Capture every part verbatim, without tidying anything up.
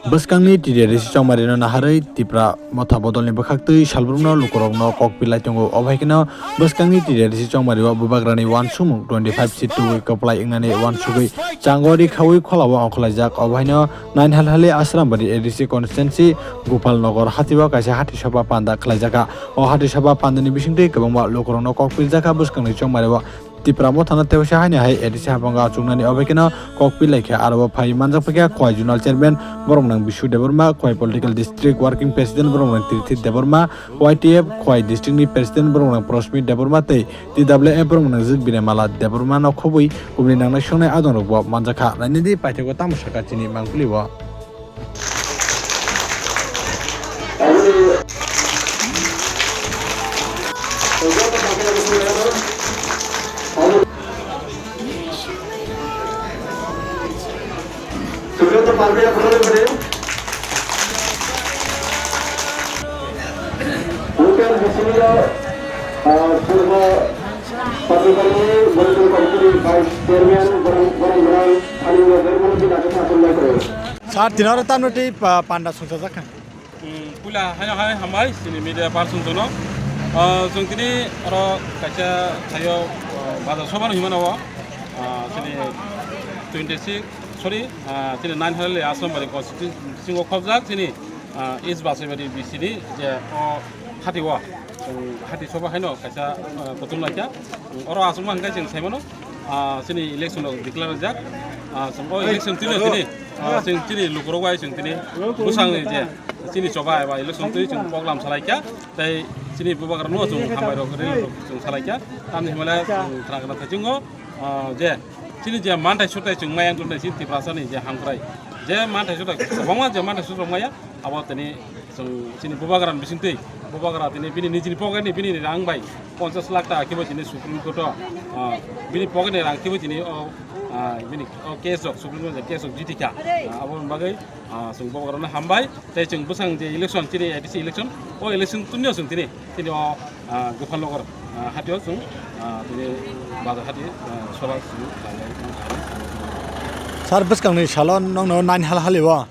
Bwskangni T D R C chongmarino naharwi Tipra Motha bodolni bwkhaktwi salbrumno lukurokno kok pilai tongo. Obo hai kheno bwskangni T D R C chongmario bubagrani uansukmung twenty five seat tubui kwplai wngnani uansugwi chango ri khaui kholao ongkhorlaijak. Obo haino Nainhalhali Asrambari A D C constituency Gopal Nagar hatio kaisa hati soba panda khlaijakha. O hati soba pandani bisingtwi kwbangma lukurokno kok piljakha bwskangni chongmario. Tipra Mothano tebasa haino hai A D C haphango achuknani obo kheno kok pilaikha, aro bo phai manjakphaikha Khowai Zonal Chairman borok nang Bishu Debbarma, Khowai Political District Working President borok nang Tirthi Debbarma, Y T F Khowai District ni President borok nang Prosmit Debbarma tei T W F borok nang Jwk Binemala Debbarma no khobwi kubuni nangnai songnai adongrok bo manjakha. Nainadi paithakgo tamo sakha chini mangpili o. Sir, tini oro tamno tei pa-, panda songchajak kha. Hmm, puila haino hai hambai, chini media person jono. Ah, chwng tini oro kaisa thaio, ah, bazar soba no himano o. Ah, chini twenty six, sorry, ah, chini nine hundred le Asrambari constituency o khobjak chini, ah, East Basaibari B C ni je o hati o. Chwng hati soba haino kaisa, ah, kutung laikha. Oro aswkma hwnkhe chwng saimano, ah, chini election rok declare rijak. Ah, chwng o election twi tini, ah, chwng chini lukurok bai chwng tini bwsangni je chini choba eba election twi chwng program salaikha. Tei chini bubagra no chwng hambai rok rally rok chwng salaikha. Tamni hwnle chwng khna khna thaichungo, ah, je chini je manthai suthai chwng maya wngkha chini Tiprasani je hamkrai. Je manthai suthai kwbangma je manthai suthai maya. Abo tini chwng chini bubagrani bisingtwi, bubagra tini bini nijini pocket ni bini rang bai ponchash lakh taka kebo tini Supreme Court o, ah, bini pocket ni rang kebo tini o, ah, bini o case rok Supreme Court case rok jitikha. Ah, aboni bagwi, ah, chwng bubagrano hambai tei chwng bwsang je election chini A D C election, o election tunio chwng tini, tini o, ah, Gopal Nagar, ah, hatio chwng, ah, tini bazar hati, ah, soba chwng khlaiwi. Sir, bwskangni salo nongno nine hal hali o.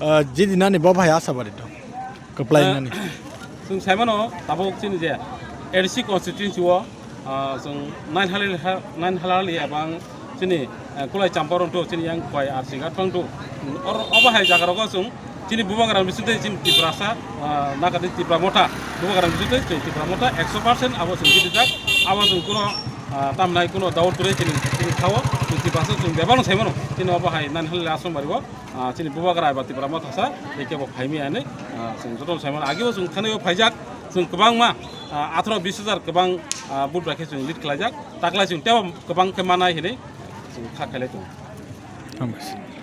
Ah, jidi nani bo bahai asa bari do. Kwplai nani. Chwng saimano tabuk chini je A D C constituency o, ah, chwng nine halal ha-, nine halal ya bang chini, eh, kulai champar wngto chini yang kwai R C gat pangto. Or obo hai jaga rogo chwng chini bubagra bisingtwi chini Tiprasa, ah, nakadi Tipra Motha bubagra bisingtwi chwng Tipra Motha ekso percent abo chwng jidijak abo chwng kuno, ah, tamnai kuno daur turi chini, chini thawo chwng Tiprasa chwng bebak saimano chini obo hai nine halal asong bari o. Ah, chini bubagra eba Tipra Motha sa, tei kebo phaimaya hinwi, ah, chwng joto saimano. Agebo chwng thani o phaijak, chwng kwbangma, ah, atharo bis hajar kwbang, ah, vote bai khe chwng lead khlaijak. Taklai chwng teibo kwbang khe manai hinwi chwng kha khailai tongo. Hambai.